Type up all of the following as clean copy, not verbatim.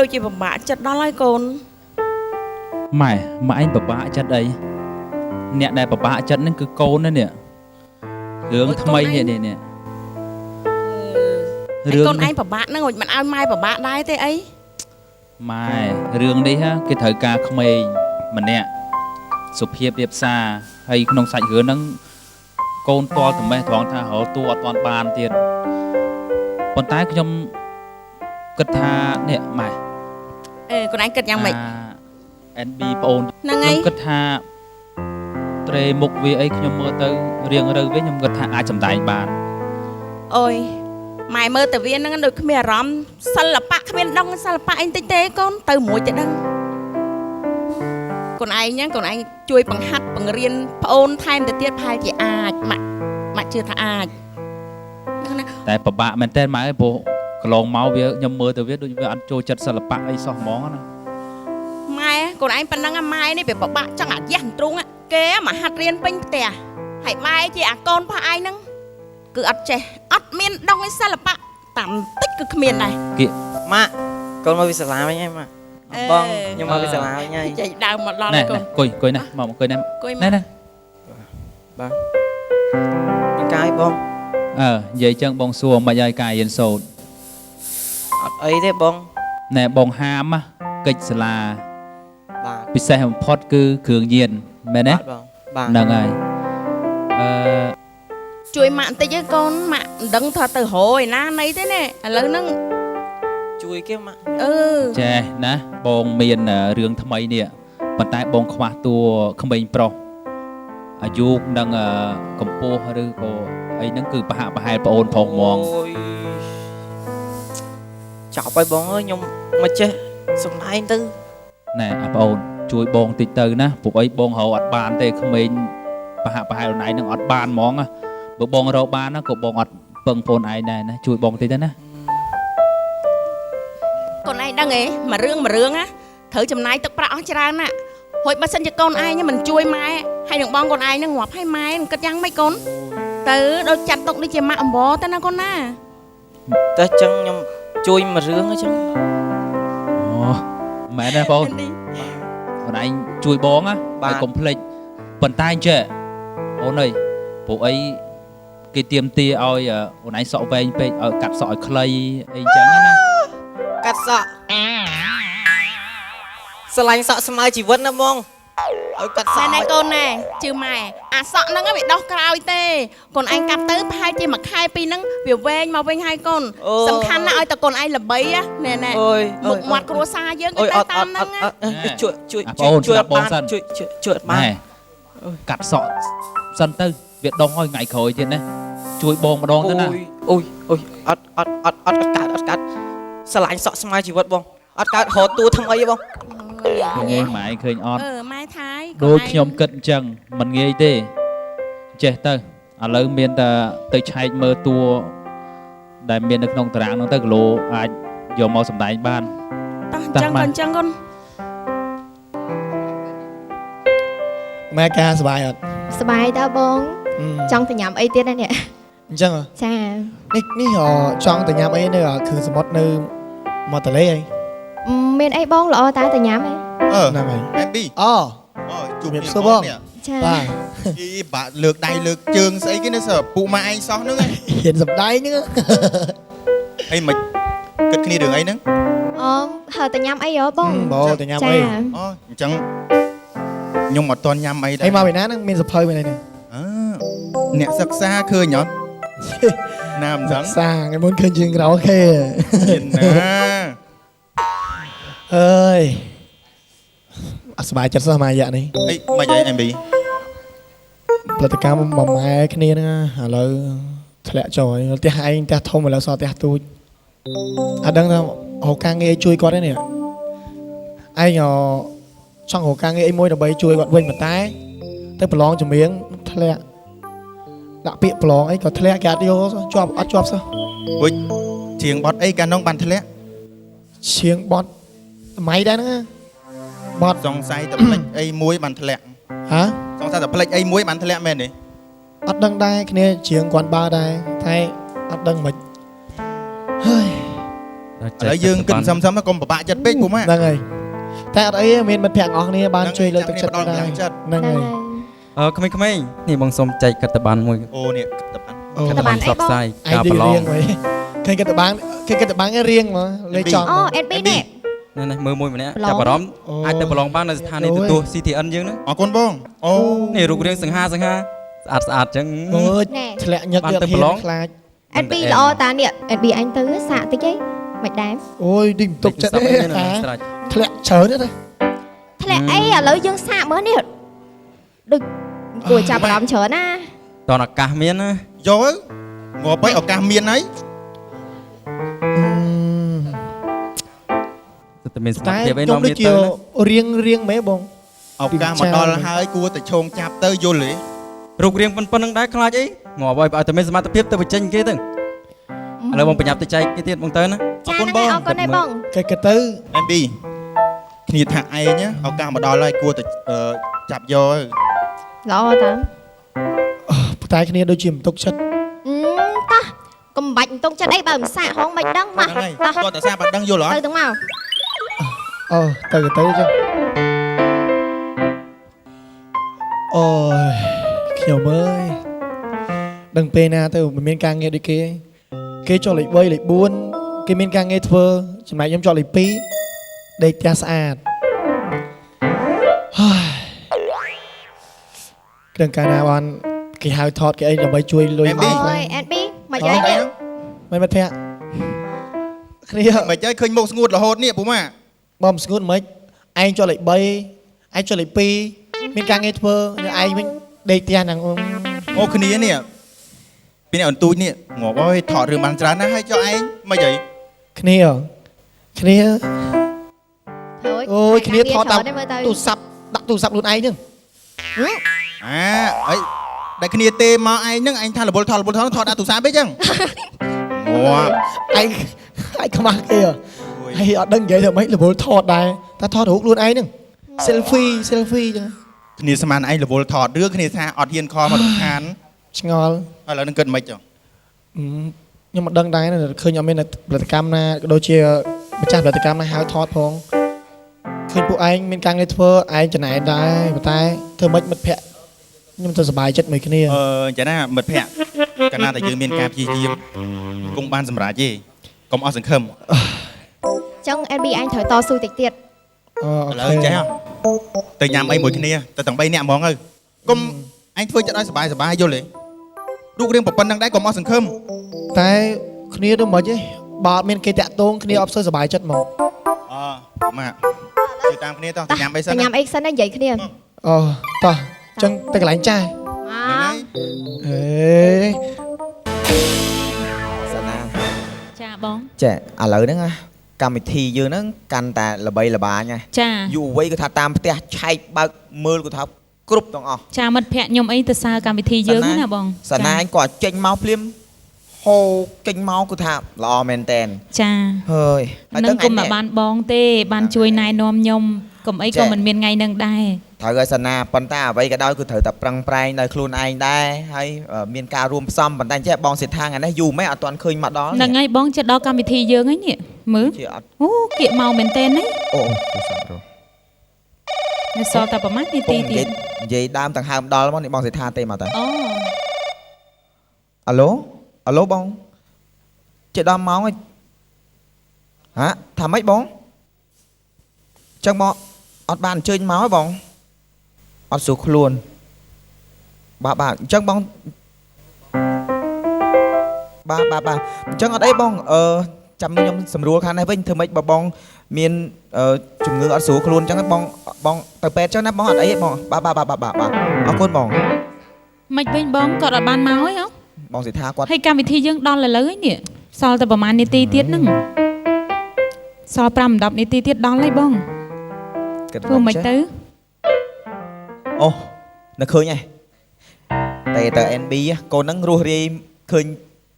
ដូចជាពិបាកចិត្តដល់ហើយកូន ម៉ែម៉ែឯងពិបាកចិត្តអីអ្នកដែលពិបាកចិត្តហ្នឹងគឺកូនណានេះរឿងថ្មីនេះនេះនេះ រឿងកូនឯងពិបាកហ្នឹងមិនឲ្យម៉ែពិបាកដែរទេអី ម៉ែរឿងនេះគេត្រូវការក្មេងម្នាក់សុភាពរៀបសារហើយក្នុងសាច់រឿងហ្នឹងកូនតល់ត្មេះត្រង់ថារកតួអត់ទាន់បានទៀតប៉ុន្តែខ្ញុំគិតថានេះម៉ែ អេកូនឯងគិតយ៉ាងម៉េច NB ប្អូនខ្ញុំគិតថាត្រេមុខវាអីខ្ញុំមើលទៅរៀងរើវាខ្ញុំគិតថាអាចសម្ដែងបាន អូយម៉ែមើលទៅវាហ្នឹងដូចគ្មានអារម្មណ៍សិល្បៈគ្មានដឹងសិល្បៈអីតិចទេកូនទៅមួយទៅដឹងកូនឯងហ្នឹងកូនឯងជួយបង្ហាត់បង្រៀនប្អូនថែមទៅទៀតប្រហែលជាអាចម៉ាក់ម៉ាក់ជឿថាអាច តែពិបាកមែនតើម៉ែព្រោះកន្លងមកវាខ្ញុំមើលទៅវាដូចវាអត់ចូលចិត្តសិល្បៈអីសោះហ្មងណា ម៉ែកូនឯងប៉ុណ្ណឹងម៉ែនេះវាពិបាកចង់អាយ៉ាស់ទ្រូងគេមកហាត់រៀនពេញផ្ទះហើយម៉ែជាអាកូនផាឯងហ្នឹងគឺអត់ចេះអត់មានដងឯសិល្បៈតាមតិចគឺគ្មានដែរ គេ ម៉ាក់កូនមកវិសាលាវិញហើយម៉ាក់បងខ្ញុំមកវិសាលាវិញហើយ ចេញដើមមកដល់កូន អង្គុយអង្គុយណាមកអង្គុយណាណែណា បាទមានកាយបង អើនិយាយចឹងបងសួរមិនឲ្យកាយរៀនសូត្រ អត់អីទេបង ណែបងហាមកិច្ចសាលា បាទ ពិសេសបំផុតគឺគ្រឿងញៀនមែនទេ បាទបងបាទ ហ្នឹងហើយអឺ ជួយម៉ាក់បន្តិចឯងកូនម៉ាក់មិនដឹងថាទៅរយណាណីទេណែឥឡូវហ្នឹង ជួយគេម៉ាក់ អឺ ចេះណាបងមានរឿងថ្មីនេះប៉ុន្តែបងខ្វះតួក្មេងប្រុសអាយុនិងកម្ពស់ឬក៏អីហ្នឹងគឺប្រហាក់ប្រហែលប្អូនផងហ្មង ចប់ហើយបងអើយខ្ញុំមកចេះសំដែងទៅ ណែអាប្អូនជួយបងតិចទៅណាពួកអីបងរកអត់បានទេក្មេងប្រហាក់ប្រហែលខ្លួនឯងនឹងអត់បានហ្មងណាបើបងរកបានណាក៏បងអត់ពឹងប្អូនឯងដែរណាជួយបងតិចទៅណា កូនឯងដឹងឯងមួយរឿងមួយរឿងណាត្រូវចំណាយទឹកប្រាក់អស់ច្រើនណាហួចបើសិនជាកូនឯងមិនជួយម៉ែហើយនឹងបងកូនឯងនឹងងាប់ហើយម៉ែនឹងគិតយ៉ាងម៉េចកូនទៅដូចចាត់ទុកនេះជាម៉ាក់អង្វរទៅណាកូនណា តែចឹងខ្ញុំជួយមួយរឿងអញ្ចឹង អូមែនទេបងអូនឯងជួយបងណាហើយកុំភ្លេចប៉ុន្តែអញ្ចេះអូនអើយពួកអីគេទៀមទាឲ្យអូនឯងសក់វែងពេកឲ្យកាត់សក់ឲ្យខ្លីអីចឹងណា កាត់សក់ស្រឡាញ់សក់ស្មៅជីវិតណាបងឲ្យកាត់សក់ ណែកូនណែជឿម៉ែអាសក់ហ្នឹងវាដោះក្រោយទេកូនឯងកាត់ទៅប្រហែលជាមួយខែពីរហ្នឹងវាវែងមកវិញហើយកូនសំខាន់ណាស់ឲ្យតែកូនឯងល្បីណែណែមុខមាត់គ្រួសារយើងក៏ទៅតាមហ្នឹង ជួយជួយជួយបងសិនជួយជួយបាន កាត់សក់សិនទៅវាដោះឲ្យថ្ងៃក្រោយទៀតណាជួយបងម្ដងទៅណា អូយអូយអត់អត់អត់អត់កាត់អត់កាត់ស្រឡាញ់សក់ស្មៅជីវិតបងអត់កើតរត់តួថ្មីបង ងាយម៉ែឃើញអត់ អឺម៉ែថាយ ដូចខ្ញុំគិតអញ្ចឹងមិនងាយទេចេះទៅឥឡូវមានតែទៅឆែកមើលតួដែលមាននៅក្នុងតារាងហ្នឹងទៅគីឡូអាចយកមកសម្ដែងបាន តោះអញ្ចឹងអញ្ចឹងកូន ម៉ែការសប្បាយអត់ សប្បាយតើបងចង់ទៅញ៉ាំអីទៀតណានេះ អញ្ចឹង ចា នេះនេះចង់ទៅញ៉ាំអីនៅគ្រឿងសមុទ្រនៅមាត់ទន្លេអី មានអីបងល្អតាទៅញ៉ាំអី ហ្នឹងហើយ អេប៊ី អូ អូជួប សួរបង ចា បាទ អីបាក់លើកដៃលើកជើងស្អីគេនេះសើពូម៉ាឯងសោះហ្នឹង ហ៊ានសម្ដែងហ្នឹង អីមិនគិតគ្នារឿងអីហ្នឹង អូហើយទៅញ៉ាំអីហ៎បង បងទៅញ៉ាំអី អូអញ្ចឹងខ្ញុំអត់ទាន់ញ៉ាំអីដែរ អីមកពីណាហ្នឹងមានសភៅមានអីហ្នឹង អឺអ្នកសិក្សាឃើញអត់ណាមិនដឹង សាថ្ងៃមុនឃើញជាងក្រៅខេ មានណា អើយអត់សប្បាយចិត្តសោះមួយរយៈនេះ អីមិនអី MB ផលិតកម្មមួយម៉ែគ្នាហ្នឹងឥឡូវធ្លាក់ចុះហើយផ្ទះឯងផ្ទះធំឥឡូវសល់ផ្ទះទូចអត់ដឹងថារកការងារជួយគាត់ទេនេះឯងចង់រកការងារអីមួយដើម្បីជួយគាត់វិញប៉ុន្តែទៅប្រឡងចម្រៀងធ្លាក់ដាក់ពាក្យប្រឡងអីក៏ធ្លាក់គេអត់យកជាប់អត់ជាប់សោះ វិញជាងបត់អីកាលនោះបានធ្លាក់ ជាងបត់សម័យដែរហ្នឹងបត់ សង្ស័យតែផ្លិចអីមួយបានធ្លាក់ ហ៎ សង្ស័យតែផ្លិចអីមួយបានធ្លាក់មែនទេ អត់ដឹងដែរគ្នាជាងគាត់បើដែរតែអត់ដឹងមិនហើយ ឥឡូវយើងគិតសឹមកុំពិបាកចិត្តពេកពូម៉ា ហ្នឹងហើយតែអត់អីមានមិត្តភក្តិអស់គ្នាបានជួយលើកទឹកចិត្តដែរហ្នឹងហើយ ក្មេងៗនេះបងសុំចែកកត្តបានមួយ អូនេះកត្តបាន កត្តបានផ្សព្វផ្សាយការប្រឡង ឃើញកត្តបានឃើញកត្តបានរៀងមកលេចង់ អូ NB នេះ នេះមើលមួយម្នាក់ចាប់អារម្មណ៍អាចទៅប្រឡងបាននៅស្ថានីយ៍ទទួល CTN យើងហ្នឹង អរគុណបងអូ នេះរូបរាងសង្ហាសង្ហាស្អាតស្អាតចឹង មើលធ្លាក់ញឹកយកហ៊ានខ្លាច NB ល្អតានេះ NB អញទៅសាកតិចឯងមិនដែរ អូយឌីទុកចិត្តទេធ្លាក់ច្រើនទេ ធ្លាក់អីឥឡូវយើងសាកមើលនេះដូចគួរចាប់អារម្មណ៍ច្រើនណា តនឱកាសមានណា យកងាប់ហើយឱកាសមានហើយ តែមានសមត្ថភាពអីនាំវាទៅ រៀងរៀងមែនបង ឱកាសមកដល់ហើយគួរតែឈោងចាប់ទៅយល់ទេ រូបរាងប៉ុណ្្នឹងដែរខ្លាចអីងាប់ហើយឲ្យតែមានសមត្ថភាពទៅបញ្ចេញគេទៅឥឡូវបងប្រញាប់ទៅចែកគេទៀតបងទៅណា អរគុណបងអរគុណបង គេគេទៅ MB គ្នាថាឯងឱកាសមកដល់ហើយគួរតែចាប់យក ល្អតា តែគ្នាដូចជាមិនទុកចិត្ត តោះកុំបាច់មិនទុកចិត្តអីបើមិនសាកហងមិនដឹងមក តោះតើសាកបាត់ដឹងយល់អត់ ទៅទាំងមក អូទៅទៅចឹងអូយខ្ញុំអើយដឹងពេលណាទៅមិនមានការងារដូចគេគេចុះលេខ3លេខ4គេមានការងារធ្វើចំណែកខ្ញុំចុះលេខ2ដេកផ្ទះស្អាតហើយគ្រឿងកាលណាបានគេហៅថតគេអីដើម្បីជួយលុយ អូយ NB មកយាយនេះ មិនមិត្តភក្តិគ្នា មិនចេះឃើញមុខស្ងួតរហូតនេះពូម៉ា បងស្ងួតមិនឯងចុះលេខ3ឯងចុះលេខ2មានការងារធ្វើឯងវិញដេកផ្ទះហ្នឹង អូគ្នានេះពីនេះអន្ទូចនេះងាប់ហើយថតរឿងបានច្រើនណាស់ហើយចុះឯងមិនអី គ្នាគ្នាអូយគ្នាថតតាមទូរស័ព្ទដាក់ទូរស័ព្ទខ្លួនឯងហ្នឹង អាអីដែលគ្នាទេមកឯងហ្នឹងឯងថារវល់ថតរវល់ថតថតដាក់ទូរស័ព្ទពេកចឹងងាប់ ឯងឯងខ្មាស់គេហើយអត់ដឹងនិយាយថាម៉េចរវល់ថតដែរតែថតរូបខ្លួនឯងហ្នឹង selfie selfie ចឹង គ្នាស្មានឯងរវល់ថតរឿងគ្នាថាអត់ហ៊ានខលមករំខាន ឆ្ងល់ ឥឡូវនឹងគិតមិនចុះ ខ្ញុំមិនដឹងដែរឃើញអត់មានផលិតកម្មណាក៏ដូចជាម្ចាស់ផលិតកម្មណាហៅថតផងឃើញពួកឯងមានការងារធ្វើឯងចំណែនដែរប៉ុន្តែធ្វើម៉េចមិត្តភក្តិខ្ញុំទៅសប្បាយចិត្តមួយគ្នា អញ្ចឹងណាមិត្តភក្តិកាលណាតែយើងមានការព្យាយាមគង់បានសម្រេចទេកុំអស់សង្ឃឹម ចឹង NB ឯងត្រូវតស៊ូតិចទៀត ឥឡូវចេះទៅញ៉ាំអីមួយគ្នាទៅទាំង3នាក់ហ្មងទៅកុំឯងធ្វើចិត្តឲ្យសប្បាយសប្បាយយល់ទេរូបរាងប៉ុណ្្នឹងដែរកុំអស់សង្ឃឹម តែគ្នាទៅមិនទេបើអត់មានគេតាក់ទងគ្នាអត់សូវសប្បាយចិត្តហ្មង អម៉ាក់ជួយតាមគ្នាតោះទៅញ៉ាំអីសិន ទៅញ៉ាំអីសិនណានិយាយគ្នា អូតោះចឹងទៅកន្លែងចាស់ មក អេ សាណា ចាបង ចាឥឡូវហ្នឹងណាកម្មវិធីយើងហ្នឹងកាន់តែល្បីល្បាញណា ចា យុវវ័យគាត់ថាតាមផ្ទះឆែកបើកមើលគាត់ថាគ្រប់ទាំងអស់ ចាមិត្តភក្តិខ្ញុំអីទៅសើកម្មវិធីយើងណាបង សាណាឯងគាត់ចេញមកភ្លាមហូចេញមកគឺថាល្អមែនតែន ចា ហើយ នឹងគុំមកបានបងទេបានជួយណែនាំខ្ញុំកុំអីក៏មិនមានថ្ងៃនឹងដែរ ត្រូវហើយសាណាប៉ុន្តែអ្វីក៏ដោយគឺត្រូវតែប្រឹងប្រែងដោយខ្លួនឯងដែរហើយមានការរួមផ្សំប៉ុន្តែចេះបងសេដ្ឋាថ្ងៃនេះយូរម៉េចអត់ទាន់ឃើញមកដល់ ហ្នឹងហើយបងចិត្តដល់កម្មវិធីយើងហើយនេះមើលអូគៀកមកមែនតើនេះ អូទូរស័ព្ទរ នៅសល់តែប្រហែលនាទីទៀត និយាយដើមទាំងហើមដល់មកនេះបងសេដ្ឋាទេមកតើ អូ អាឡូអាឡូបងចិត្តដល់ម៉ោងហើយហាថាម៉េចបងចឹងបងអត់បានអញ្ជើញមកហ៎បងអត់ស្រួលខ្លួនបាទបាទអញ្ចឹងបងបាទបាទបាទអញ្ចឹងអត់អីបងចាំខ្ញុំសម្រួលខាងនេះវិញធ្វើម៉េចបើបងមានជំងឺអត់ស្រួលខ្លួនអញ្ចឹងបងបងទៅពេទ្យចឹងណាបងអត់អីទេបងបាទបាទបាទបាទអរគុណបង មិនវិញបងគាត់អត់បានមកហ៎ បងសិដ្ឋាគាត់ ហើយកម្មវិធីយើងដល់ឥឡូវហើយនេះសល់តែប្រហែលនាទីទៀតហ្នឹងសល់5 10នាទីទៀតដល់ហើយបងធ្វើមិនទៅ អូនៅឃើញហើយតែទៅ NB កូនហ្នឹងរស់រាយឃើញ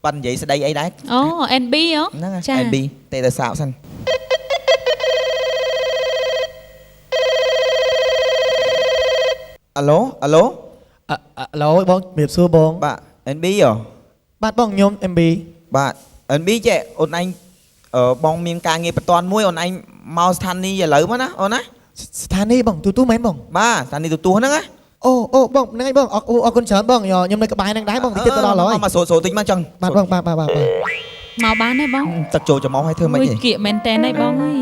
ប៉ិននិយាយស្ដីអីដែរ អូ NB ហ៎ ហ្នឹង NB តែទៅសាកសិនអាឡូអាឡូ អាឡូបងជំរាបសួរបង បាទ NB ហ៎ បាទបងខ្ញុំ MB បាទ NB ចេះអូនឯង បងមានការងារបន្ទាន់មួយអូនឯងមកស្ថានីយ៍ឥឡូវមកណាអូនណា ស្ថានីយ៍បងទូទូមែនបង បាទស្ថានីយ៍ទូទូហ្នឹងណា អូអូបងហ្នឹងហើយបងអរគុណច្រើនបងខ្ញុំនៅក្បែរហ្នឹងដែរបងតិចទៀតទៅដល់ហើយ មកសូត្រតិចមកចឹង បាទបងបាទបាទបាទ មកបានទេបង ទឹកចូលច្រមុះឲ្យធ្វើម៉េចទេ គៀកមែនតើហើយបងអើយ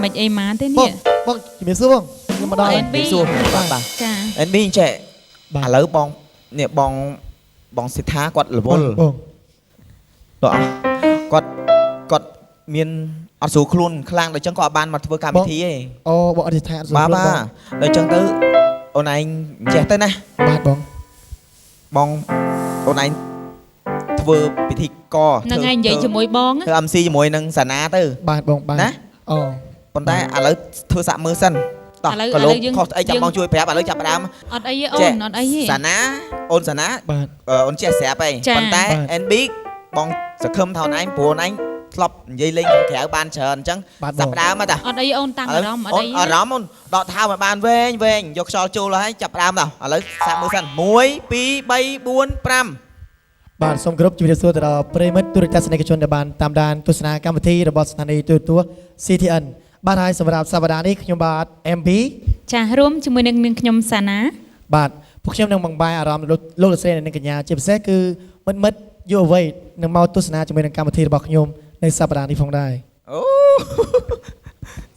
មិនអីម៉ាទេនេះ បងជំរាបសួរបងខ្ញុំមកដល់ ជំរាបសួរបាទបាទ ចា NB ចេះឥឡូវបងនេះបងបងសិដ្ឋាគាត់រវល់ បង ដល់គាត់គាត់មានអត់ស្រួលខ្លួនខ្លាំងដល់ចឹងគាត់អត់បានមកធ្វើកម្មវិធីទេ អូបងអត់សិដ្ឋាអត់ស្រួលខ្លួន បាទដល់ចឹងទៅអូនឯងចេះទៅណា បាទបង បងអូនឯងធ្វើពិធីករ ហ្នឹងឯងនិយាយជាមួយបង ធ្វើ MC ជាមួយនឹងសាណាទៅ បាទបងបាទ ណា អូ ប៉ុន្តែឥឡូវធ្វើសាក់មើលសិនតោះក៏លោកខុសអីចាំបងជួយប្រាប់ឥឡូវចាប់ផ្ដើម អត់អីទេអូនអត់អីទេ សាណាអូនសាណា បាទ អូនចេះស្រាប់ឯងប៉ុន្តែ NB បងសង្ឃឹមថាអូនឯងព្រោះអូនឯងធ្លាប់និយាយលេងខាងក្រៅបានច្រើនអញ្ចឹងចាប់ផ្ដើមតា អត់អីអូនតាំងអារម្មណ៍អត់អី អារម្មណ៍អូនដកថៅឲ្យបានវែងវែងយកខ្យល់ចូលហើយចាប់ផ្ដើមតោះឥឡូវសាក់មើលសិន1 2 3 4 5 បាទសូមគោរពជម្រាបសួរទៅដល់ប្រិយមិត្តទូរទស្សនិកជនដែលបានតាមដានទស្សនាកម្មវិធីរបស់ស្ថានីយ៍ទូរទស្សន៍ CTN បាទហើយសម្រាប់សប្តាហ៍នេះខ្ញុំបាទ MB ចាស់រួមជាមួយនឹងនាងខ្ញុំសាណា បាទពួកខ្ញុំនឹងបង្បាយអារម្មណ៍លោកលោកស្រីនិងកញ្ញាជាពិសេសគឺមិត្តមិត្តយុវវ័យនឹងមកទស្សនាជាមួយនឹងកម្មវិធីរបស់ខ្ញុំនៅសប្តាហ៍នេះផងដែរ អូ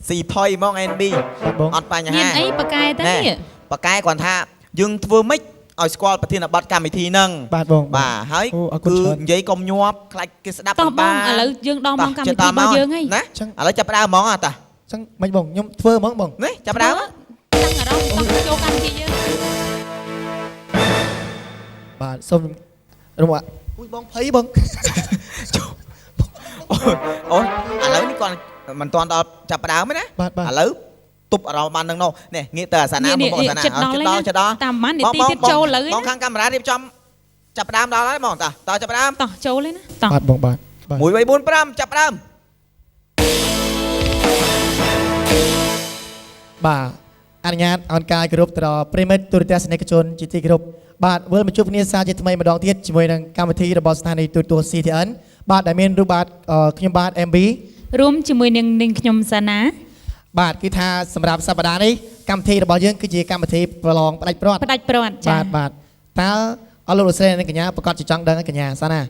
ស៊ីផុយហ្មង NB អត់បញ្ហា មានអីបកែទៅនេះ បកែគ្រាន់ថាយើងធ្វើម៉េចឲ្យស្គាល់ប្រធានបទកម្មវិធីហ្នឹង បាទបង បាទហើយគឺនិយាយកុំញាប់ខ្លាចគេស្ដាប់ តោះបងឥឡូវយើងដល់ម៉ោងកម្មវិធីរបស់យើងហើយ ណាឥឡូវចាប់ផ្ដើមហ្មងតា ចឹងមិនបងខ្ញុំធ្វើហ្មងបង នេះចាប់ផ្ដើម តាំងអារម្មណ៍តោះចូលកម្មវិធីយើង បាទសូមរំអួយបងភ័យបង អូនឥឡូវនេះគាត់មិនទាន់ដល់ចាប់ផ្ដើមទេណាឥឡូវទប់អារម្មណ៍បាននឹងនោះនេះងាកទៅអាសាណាមកអាសាណា ចិត្តដល់ ចិត្តដល់ តាមបាននាទីទៀតចូលឥឡូវ បងខាងកាមេរ៉ារៀបចំចាប់ផ្ដើមដល់ហើយបងតោះតចាប់ផ្ដើម តោះចូលហើយណាតោះ បាទបងបាទ 1 3 4 5ចាប់ផ្ដើម បាទអនុញ្ញាតអនកាយគោរពទៅដល់ប្រិមិត្តទូរទស្សនិកជនជាទីគោរពបាទវិលមកជួបគ្នាសាជាថ្មីម្ដងទៀតជាមួយនឹងកម្មវិធីរបស់ស្ថានីយ៍ទូរទស្សន៍ CTN បាទដែលមានរូបបាទខ្ញុំបាទ MB រួមជាមួយនឹងនាងខ្ញុំសាណា បាទគឺថាសម្រាប់សប្តាហ៍នេះកម្មវិធីរបស់យើងគឺជាកម្មវិធីប្រឡងផ្ដាច់ព្រាត់ ផ្ដាច់ព្រាត់ចា បាទបាទតើអស់លោកលោកស្រីនិងកញ្ញាប្រកាសជាចង់ដឹងកញ្ញាសាណា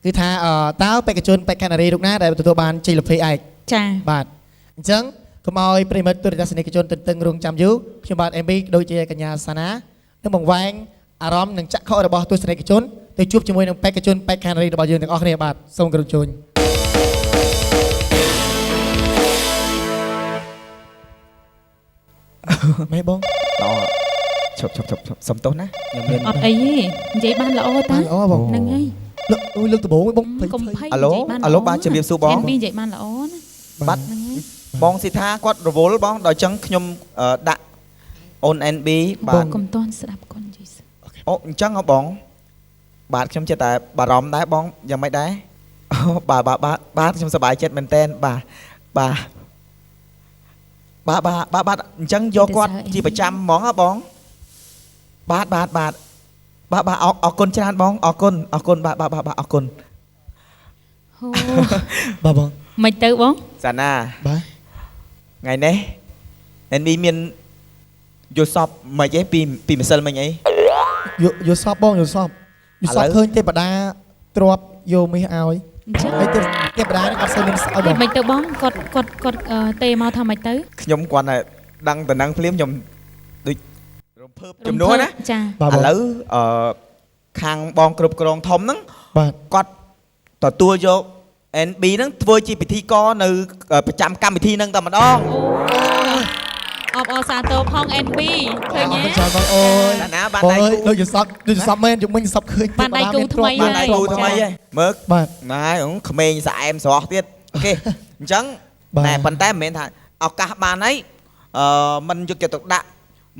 គឺថាតើបេក្ខជនបេក្ខនារីរូបណាដែលទទួលបានជ័យលាភីឯក ចា បាទអញ្ចឹងកុំឲ្យប្រិមិត្តទូរទស្សនិកជនទន្ទឹងរង់ចាំយូរខ្ញុំបាទ MB ដូចជាកញ្ញាសាណានឹងបង្វែងអារម្មណ៍និងចក្ខុរបស់ទស្សនិកជនទៅជួបជាមួយនឹងបេក្ខជនបេក្ខនារីរបស់យើងទាំងអស់គ្នាបាទសូមគោរពជូនម៉ែបង ល្អឈប់ឈប់ឈប់សុំទោសណាខ្ញុំមាន អត់អីទេនិយាយបានល្អតា ល្អបង ហ្នឹងហើយ លើកអូយលើកដំបូងបង កុំភ័យ អាឡូអាឡូបាទជំរាបសួរបង និយាយបានល្អណា បាទបងសិដ្ឋាគាត់រវល់បងដល់ចឹងខ្ញុំដាក់អូន NB បាទ កុំតន់ស្ដាប់គាត់និយាយ អូអញ្ចឹងហ៎បងបាទខ្ញុំចិត្តតែបារម្ភដែរបងយ៉ាងម៉េចដែរបាទបាទបាទបាទខ្ញុំសប្បាយចិត្តមែនតែនបាទបាទបាទបាទបាទអញ្ចឹងយកគាត់ជាប្រចាំហ្មងហ៎បងបាទបាទបាទបាទបាទអរគុណច្រើនបងអរគុណអរគុណបាទបាទបាទអរគុណ ហូ បាទបង មិនទៅបង សាណា បាទ ថ្ងៃនេះ NB មានយល់សពមិនអីពីម្សិលមិញអី យល់សពបងយល់សពយល់សពឃើញទេវតាទ្របយកមាសឲ្យហើយទេវតានឹងអត់សូវមានស្អីបង មិនទៅបងគាត់គាត់គាត់ទេមកថាម៉េចទៅ ខ្ញុំគាត់តែដឹងតំណឹងភ្លាមខ្ញុំដូចរំភើបចំនួនណា ចា ឥឡូវអឺខាងបងគ្រប់គ្រងធំហ្នឹង បាទ គាត់ទទួលយក NB ហ្នឹងធ្វើជាពិធីករនៅប្រចាំកម្មវិធីហ្នឹងតែម្ដង អបអរសាទរផង NB ឃើញទេ ចាបងអូយ ណាបានដៃគូ ដូចយល់សពដូចយល់សពមែនយប់មិញសពឃើញ បានដៃគូថ្មី បានដៃគូថ្មីហ៎មើល បាទ ណែក្មេងស្អែមស្រស់ទៀតអូខេអញ្ចឹងតែប៉ុន្តែមិនមែនថាឱកាសបានហើយអឺមិនយកចិត្តទុកដាក់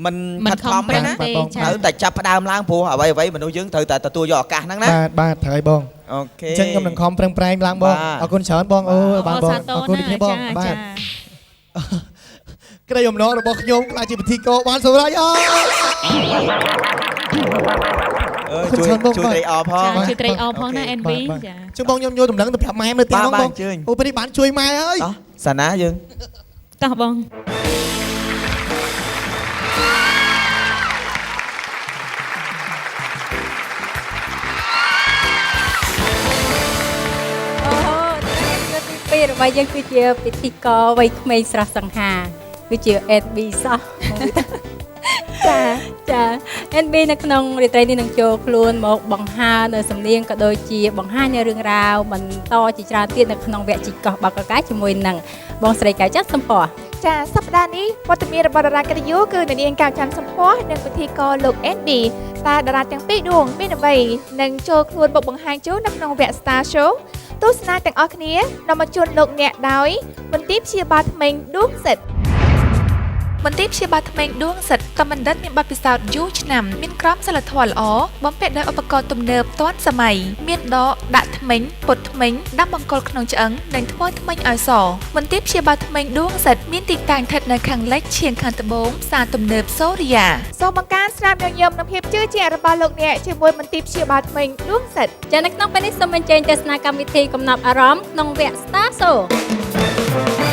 មិនខិតខំទេណាត្រូវតែចាប់ផ្ដើមឡើងព្រោះអ្វីមនុស្សយើងត្រូវតែទទួលយកឱកាសហ្នឹងណា បាទបាទត្រូវហើយបង អូខេ អញ្ចឹងខ្ញុំនឹងខំប្រឹងប្រែងឡើងបងអរគុណច្រើនបងអូបាទបងអរគុណគ្នាបងបាទក្តីអំណររបស់ខ្ញុំក្លាយជាពិធីករបានសម្រេចអើ អើយជួយជួយត្រេកអរផង ចាជួយត្រេកអរផងណា NB ចា ចឹងបងខ្ញុំយកតម្លឹងទៅប្រាប់ម៉ែនៅផ្ទះ បាទ បងបង បាទអញ្ជើញ អូពេលនេះបានជួយម៉ែហើយ តោះសាណាយើង តោះបង អូលើកទី2របស់យើងគឺជាពិធីករវ័យក្មេងស្រស់សង្ហាគឺជា NB សោះ ចា ចា NB នៅក្នុងរាត្រីនេះនឹងចូលខ្លួនមកបង្ហើរនៅសំនៀងក៏ដូចជាបង្ហាញនៅរឿងរ៉ាវបន្តជាច្រើនទៀតនៅក្នុងវគ្គជីកកោះបកកែជាមួយនឹងបងស្រីកែវច័ន្ទសម្ព័ន្ធ ចាសប្តាហ៍នេះវត្តមានរបស់តារាកិត្តិយសគឺអ្នកនាងកៅច័ន្ទសម្ផស្សនិងពិធីករលោក NB តើតារាទាំងពីរដួងមានអ្វីនឹងចូលខ្លួនមកបង្ហាញជូននៅក្នុងវគ្គ Star Show ទស្សនាទាំងអស់គ្នានាំមកជូនលោកអ្នកដោយមន្ទីរព្យាបាលធ្មេញដួងសិទ្ធមន្ទីរព្យាបាលធ្មេញដួងសិទ្ធក៏បណ្ឌិតមានបទពិសោធន៍យូរឆ្នាំមានក្រមសីលធម៌ល្អបំពាក់ដោយឧបករណ៍ទំនើបទាន់សម័យមានដកដាក់ធ្មេញពត់ធ្មេញដាំបង្គោលក្នុងឆ្អឹងនិងធ្វើធ្មេញឲ្យសមន្ទីរព្យាបាលធ្មេញដួងសិទ្ធមានទីតាំងស្ថិតនៅខាងលិចឈៀងខាងត្បូងផ្សារទំនើបសូរិយាសូមបង្កើនស្នាមញញឹមនិងភាពជឿជាក់របស់លោកអ្នកជាមួយមន្ទីរព្យាបាលធ្មេញដួងសិទ្ធ ចានៅក្នុងពេលនេះសូមអញ្ជើញទស្សនាកម្មវិធីកំណប់អារម្មណ៍ក្នុងវគ្គ Star Show។